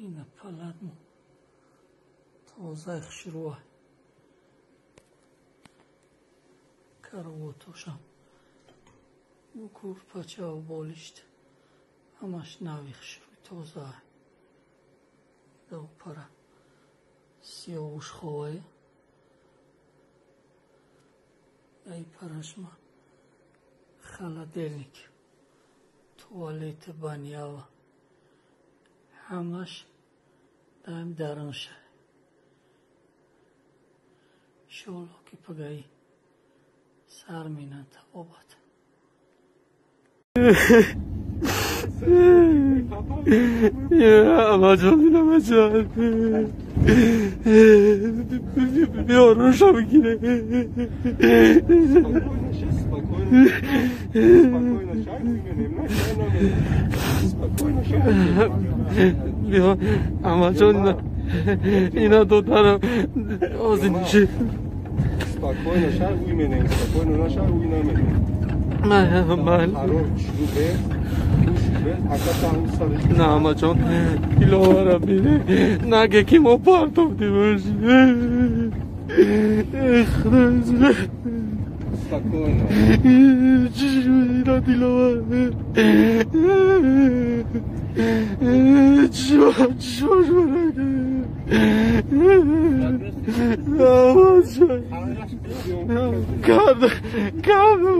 Ина палатмо тозаи хушрӯа. Каравотошам бо курпачаву болишт ҳамаш нави хушрӯи тозаа. Пара сиёвуш ховае. Ай парашма холодильник, туалет, банява ҳамаш даим дарунша. Иншоалло ки пагаи сар минан табобат. Амаҷон, амаҷон, биёрушам гире. Биё, амаҷон, ина додарам озиниши. Спокойно, шар уйменем, спокойно, на шар уйнаменем. На, амаҷон, диловара бине, наге ки мо партофтимаш. Спокойно. Чӣ шуд ина диловар? Чишмаш барака. Карда, карда,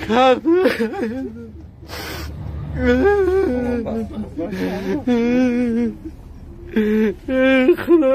карда. Худо.